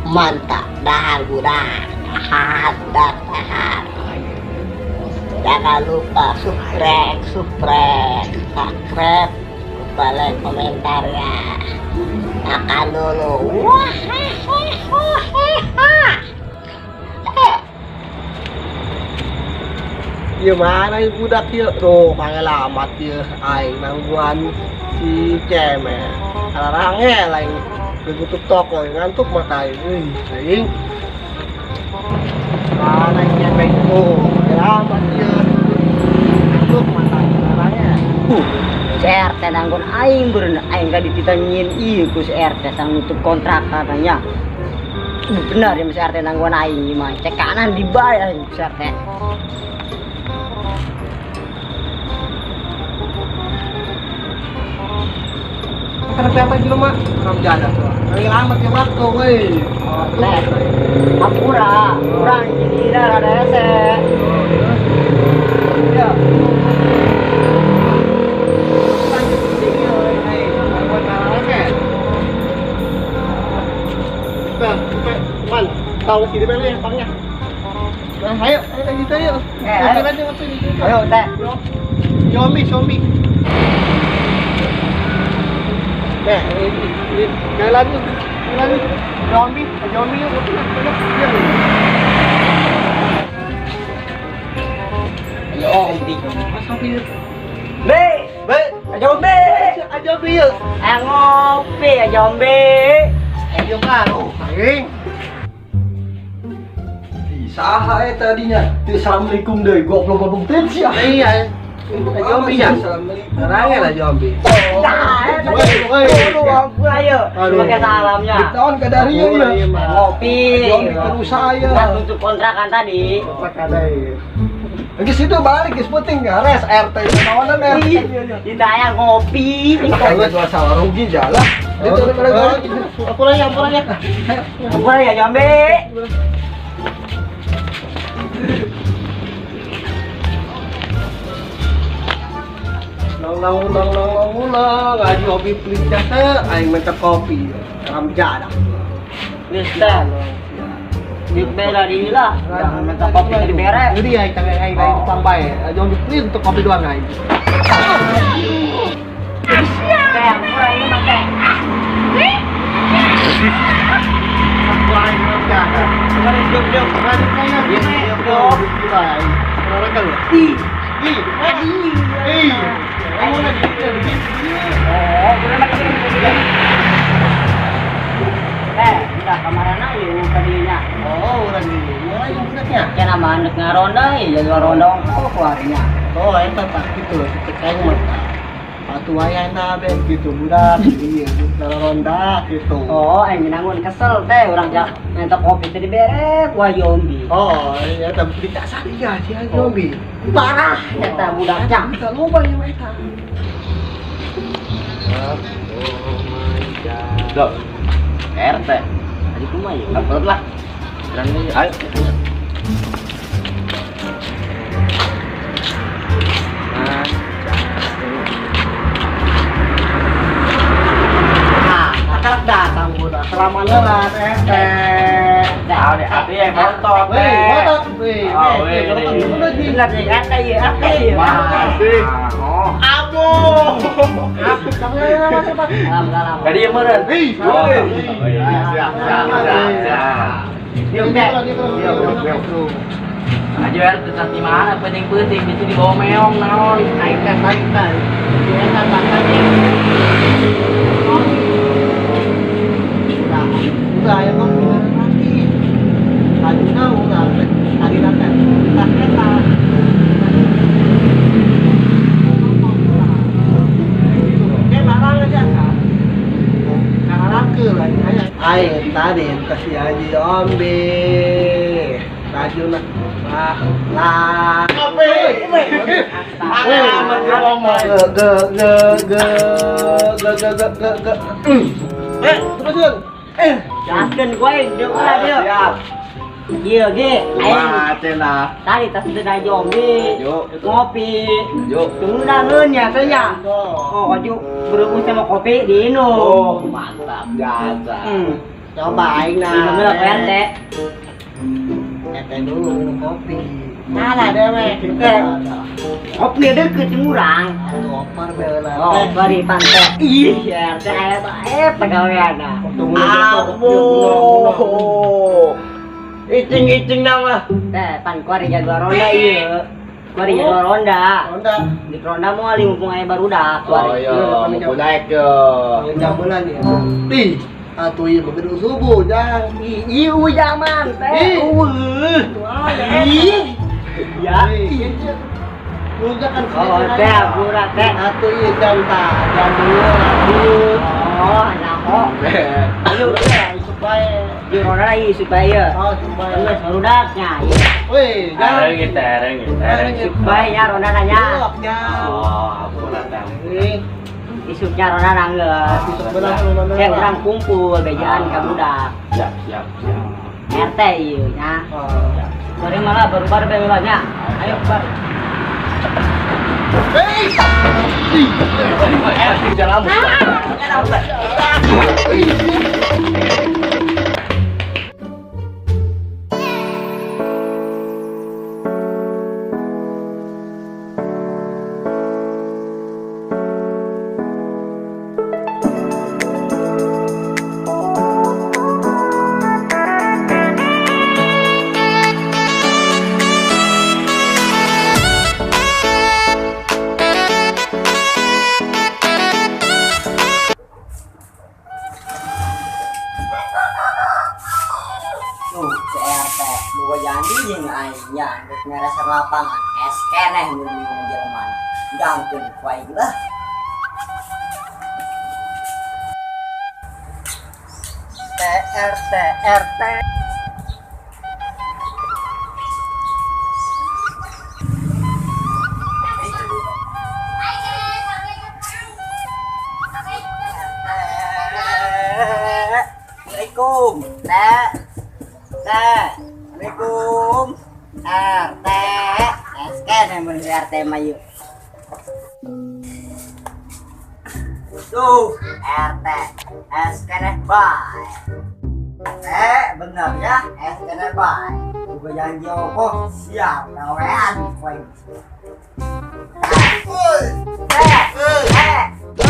Mantap, dahar budak, dahar budak, dahar. Jangan lupa subscribe, subscribe, subscribe, lupa like, komentar ya. Makan dulu. Wah, Iya mana ieu budak ieu? Tuh, pangalamat ieu aing nangguan si Cemen. Alarangel aing tutup toko ngantuk mata aing. Euy, aing. Mana Cemen? Oh, pangalamat ieu. Ngantuk mata aing alarangel. Si RT nanggon aing beureun aing ka dititanyin ieu ku si RT sang nutup kontrak katanya. Benar ya si RT nanggon aing mah. Cek kanan dibayar aing si RT. Karena kelihatan di rumah, kamu jaga tuh. Pangalamat ya waktu, woi. Teh. Hampura, kurang jadi rada hese. Ya. Man, tahu sih di mana ya, pangnya. Nah, ayo, ayo gitu ayo. Ayo. Ayo, teh. Zombie, zombie. Nah, ini jalan yuk, jalan yuk. Zombie, zombie yuk, yuk. Ayo, ngopi. Mas ngopi yuk. Be, Be, ayo be. ayo ngopi yuk. Ayo ngopi, ayo be. Ayo kan, oh, aing. Saha eta tadinya. Teu assalamualaikum deui, goblok-goblok teh sia. Iya, zombie ya. Assalamualaikum. Orangnya lah zombie. Nah, Woi, woi. aduh, ampun ayo. Aduh. Pakai salamnya. Naon ka dari ieu ya? Ngopi. Zombie terus saya. Nah, tutup kontrakan tadi. Geus itu balik geus penting gares RT naonan RT. Kita yang ngopi. Kalau jual salah rugi jalah. Itu Aku lagi, aku lagi. Ampun ya, Jambe. Nong nong nong nong nong ulang, aji hobi pelicah teh, aing minta kopi, ramja dah. Wis teh. Duit bela di lah. Jangan minta kopi dari bere. Jadi aing tangan aing aing sampai, aji hobi pelit untuk kopi doang aing. Teh, ampun ini mah teh. Aku aing ramja. Kemarin jom-jom. Jom. Ih, Ih, ih, aing lagi Oh, bener lagi. Eh, udah kemarin ayo kadinya. Oh, orang ini, orang yang budaknya. Ya nama anak ngaronda, ya ngaronda ongko keluarnya. Oh, eta tak gitu, cek aing mah. Patu wayana be gitu budak, iya, ronda gitu. Oh, aing nanggun kesel teh urang jak minta kopi teh dibere ku Yombi. Oh, ya tapi tidak sadia si zombie. Parah eta budaknya. Bisa loba ya eta. Loh, RT. Tadi kumaha ya? Upload lah. Berani, ayo. Nah, akan datang budak. Selamat lelah RT. Nah, udah api ya, bontot. Weh, bontot. Weh, Oh, weh, weh, bontot. Gila sih, kata ieu, apa ieu? Masih. Oh. Abo. Salam salam. Tadi yang meren. Hei, Woi. Siap, siap, siap, siap. Yuk, teh. Aja RT tetap di mana penting-penting itu di bawah meong naon. Aing teh aing teh. Eta teh. Udah, udah ayo ngopi nanti. Tadi udah, tadi nanti. Kita kereta. Oke, marang aja kan. Karena ke lagi aing tadi kasih aja ombe. Rajun lah. Lah. Ge ge ge ge ge ge ge ge. Eh, terusin. Eh, Gaskeun gue, dia ulah dia. Siap. Iya ge, aing Kumaha tadi tas teu Yombi. Ngopi. Yuk. Tundangeun ya teh nya. Oh, kaju berhubung sama kopi diinum. Oh, mantap. Jasa. Coba aing nah. Minum lah Pak RT. RT dulu minum kopi. Mana dewek? Kopi deket jeung urang. Atuh opar baheula. Oh, bari pantai. Ih, RT aya bae pagaweana. Aduh. Icing-icing nama. Teh, pan kuari jago ronda ieu. Kuari jago ronda. Ronda. Di ronda moal mumpung aya barudak. Oh iya, mau naik yo. Jambulan ya. Ih, atuh ieu mah gedung subuh, jang. Ih, ieu zaman teh. Eueuh. Ih. Ya. Rujak kan. Oh, teh, burak teh. Atuh ieu jam tah, jambulan atuh. Oh, nyaho. Ayo, isuk bae. Di ronda lagi supaya. Oh, supaya. Geus barudaknya. Ieu. Wih, jang. Ereng ereng ereng. Supaya ronda nanya. Jang. Oh, aku datang. Ih, Isuknya ronda nanggeus. isuk belah ronda. Saya urang kumpul bejaan ka budak. Siap, siap, siap. RT ieu nya. Oh. Sore malah baru-baru bae nya. Ayo bar. Hei! Jalan. Tuh, si RT, boga janji jeung aing nya geus mereser lapangan. Es keneh mun minum jelema. Dangkeun ku aing lah. T RT RT. Assalamualaikum. T. T. Assalamualaikum. RT. SK mun RT mah yuk. Tuh, RT. SK bae. RT bener ya, SK bae. Boga janji opo siap gawean kowe. Woi. T. T. T.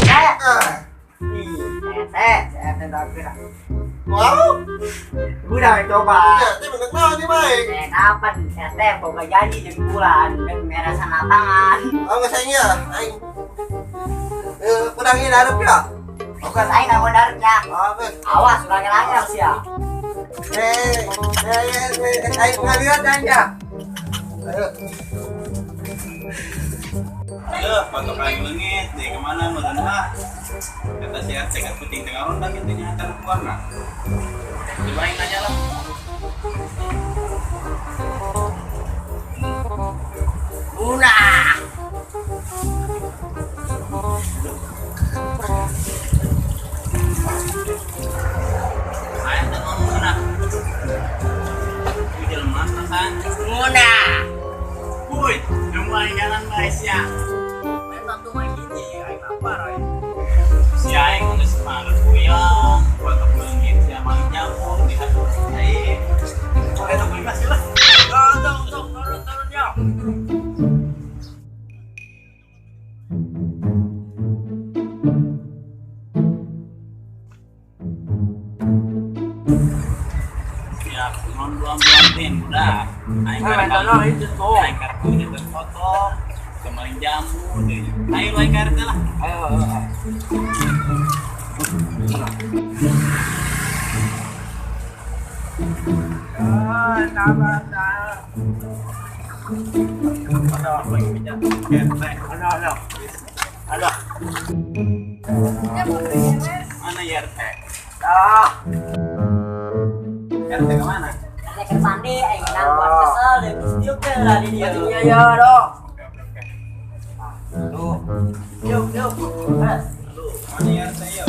T. Ih, RT, RT dapet. Wow. Udah coba. Ya, ini bener naon ieu bae. Kapan RT boga janji jeung bulan dan meresan lapangan. Oh, geus aing ya, aing. Kurang ieu dareup ya. Bukan aing nggak mau darupnya. Oh, geus. Awas ulah ngelanggar sia. Aing ngalirat aing ya. Ayo. Duh, patok aing leungit deh kemana meureun ah. Kata si RT kan penting tengah ronda gitu nya telepon nah. Coba aing nanya lah. Ulah. Aing teh ngomong nah. Ieu jelema kan. Munah. Woi, nemu aing jalan bae sia. Eta tuh main gini, aing lapar aing. Si aing geus males puyeng, patok leungit sia maling jamur di hati aing. Oke, tunggu masih lah. Tolong, tolong, turun, turun ya. Ya, non buang-buang udah. Aing kartu, aing kartu nyetir foto, kemarin jambu deh. Ayo aing kartu lah. Ayo. Halo. Mana ya RT? Ah. RT kemana? RT ke mandi, aing nangkuan kesel deh, diuk teh lah di dia. Iya ya, dong. Oke. Tuh. Yuk, yuk. Lu, mana ya RT ya?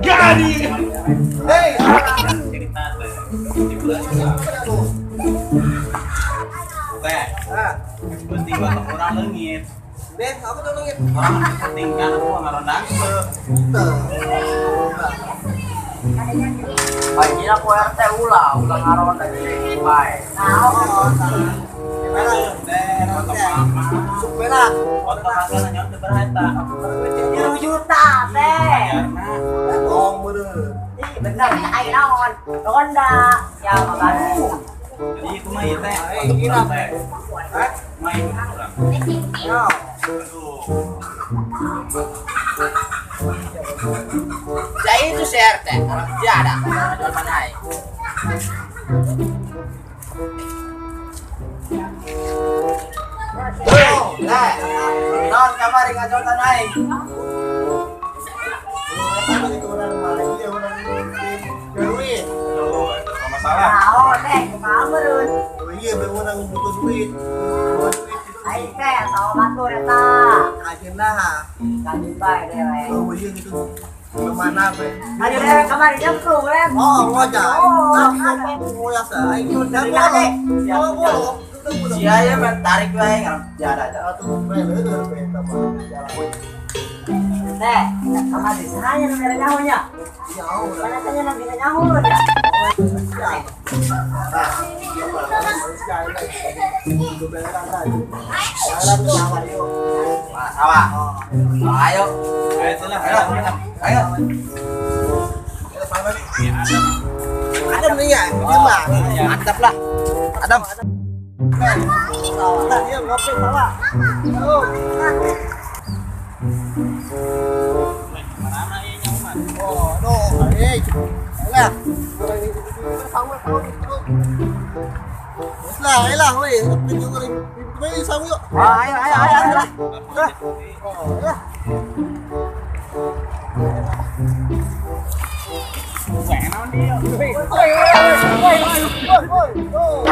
Gadi. Hei, Cerita teh. Di bulan tuh. Teh. Ah, Penting batok urang leungit. Deh, aku tuh leungit. Orang penting kan aku ngarondang teu. Teu. Aing aku RT ulah, ulah ngaronda jadi bae. Gimana? Teh, batok mama. Sup berak. Otak asal nyawa teu berharta. 3 juta teh. Bayarna. Tong meureun. Ih, bener aing naon? Ronda. Ya mah baru. Jadi itu mah ieu teh. Eh, Batok gila. urang teh. Hah? Mah ieu urang. No. Aduh. Ya itu si RT, orang tiada, jual mana aing. Oh, Teh, naon kamari ngajual tanah aing? Eta itu urang mah ieu urang duit. Aduh, eta mah masalah. Naon teh kumaha meureun? Oh iya, be urang butuh duit. Butuh duit. Aing teh sawa batur eta. Ajeuna. Kali bae dewe. Oh iya gitu. Kemana be? Ayo dewe kamari nyemplung lem. Oh, ngojay. Oh, Nah, ada. ngoyak sa. Aing dan bolong. Oh, bolong. Sia ya mah tarik wae ngaran tiada aja. Atuh, be, be, be, tambah. Jalan. Teh, kamari sahanya nu mere nyaho nya. Jauh. Mana tanya nu bina nyaho ya. Wah, sawa. Ayo. Ayo tuh lah, Ayo. ayo. Ayo. Ya, ada. Adam nih ya, ini mah. Mantap lah. Adam. Nah, dia ngopi sama. Oh, Mana ieu nyawa mah? oh, no, eh, lah. Lah, lah, weh, sama yuk. Ayo, ayo, ayo, ayo. Oh, ya. Woi, woi, woi, oh.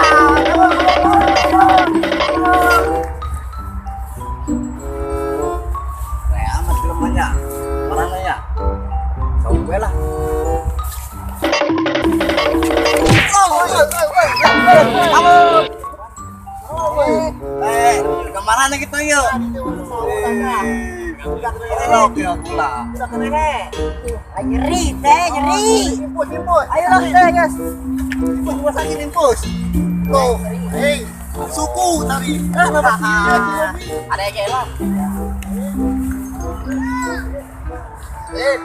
Kayak amat filmnya. Mana ya? Tahu gue lah. Eh, kemana kita yuk? Oke, aku lah. Ay, nyeri teh, nyeri. Impus, impus. Ayo lah teh, guys. Impus, rumah sakit impus. Tuh, hei, suku tadi. Ah, nama Ada yang kayak lah. Eh,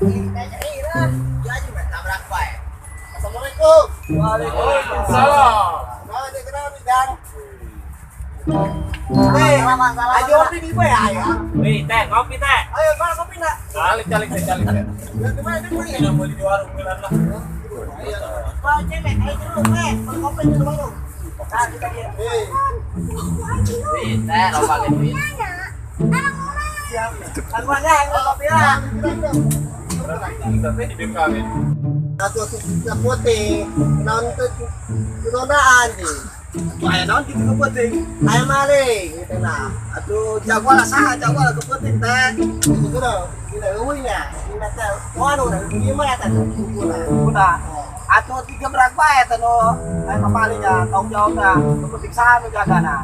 Nyeri lah. Jadi tabrak bae. Assalamualaikum. Waalaikumsalam. Nah, ini kenapa nih, Dan? Eh, salam. Ayo kopi nih, Pak, ayo. Wih, teh, ngopi teh. Ayo, mana kopi nak? Calik, calik, teh, calik teh. Ya, gimana ini beli? Ini beli di warung bulan lah. Pak, cewek, ayo terus, eh. Beli kopi di warung. Nah, kita dia. Eh, Duit, teh, loba ge duit. siap. Angguannya, angguan kopi lah. Tapi hidup kami. Satu satu putih, naon teh nonaan sih. Aya naon kitu ke peuting? Aya maling gitu nah. Atuh jago lah saha jago lah ke peuting teh. Itu tuh, gila eueuh nya. Ini teh, waduh, gimana teh sukuna. Kuna. Atuh tiga berak bae teh nu aya kapalinya tanggung jawabna ke peuting saha nu jagana.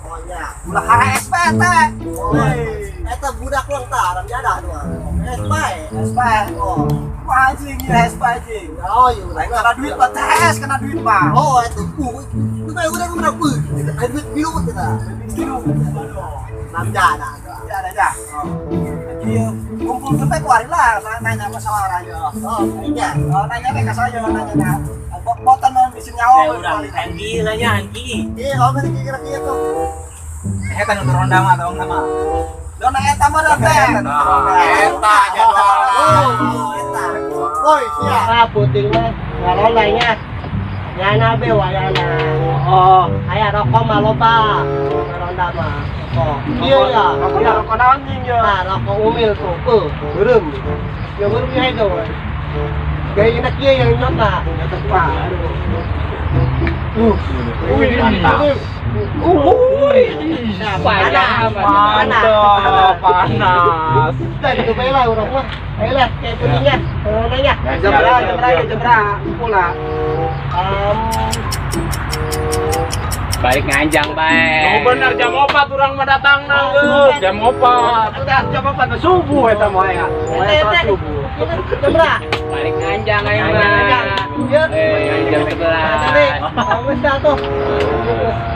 Oh nya. Ulah harees bae teh. Oh, eta budak ulang tah, aram jadah dua. Es bae. Es bae. Oh, Wah anjing ieu es bae anjing. oh iya Lain kena duit mah tes kena duit mah. Oh, itu itu bae urang berapa? Ada duit biru kita. Biru. Aram jadah. Ya ada ya. Jadi kumpul teh kuari lah nanya ke sawaranya. Oh, iya. Oh, nanya ke saya nanya na. Botan mah bisi nyawa. Teh urang hangki lah nya hangki. Iya, kalau misalnya kira-kira tuh. Eh, tanu ronda mah tong nama. Dona eta mah teh. Eta jadwal. Oh, eta. Woi, siap. Ah, puting mah ngaronda nya. Nyana be wayana. Oh, aya rokok mah loba. Ngaronda mah. Rokok. Iya ya. Rokok rokok naon anjing ya. Nah, rokok umil tuh. Beureum. Ya beureum ya itu. Gaya enak ieu yang nyota. Nyota pak. Wih, Mantap. Wih, panas, Mantap, panas. Udah gitu bae lah urang mah. Ayolah, kayak kuningnya, nanya. Jam berapa? Jam berapa? Jam berapa? Kumpul lah. Balik nganjang bae. Oh bener jam 4 urang mah datang geus. Jam 4. Udah jam 4 subuh eta mah ya. Teh, teh. Jam berapa? Balik nganjang aing mah. Iya. Nganjang sebelah. Tadi, geus dah tuh.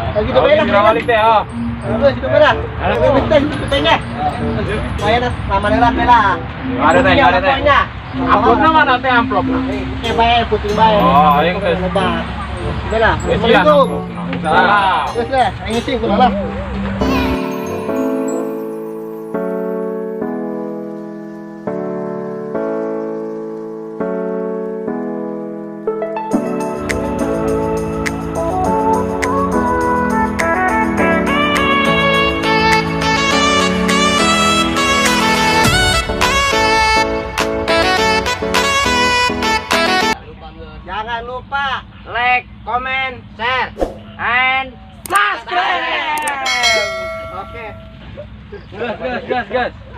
Lagi Oh, doa lah. kira balik teh oh. Geus hidup lah. Geus teh, teh nya. Lumayan lah, lama lah lah. Ada teh, ada teh. Amplopna mana teh amplopna? Eh, bae puting bae. Oh, aing geus. Lebat. Udah lah. Geus lah. Assalamualaikum. Salam. Geus lah, aing sih kumaha lah. Jangan lupa Like, comment, share, and subscribe. Oke. Gas gas gas gas.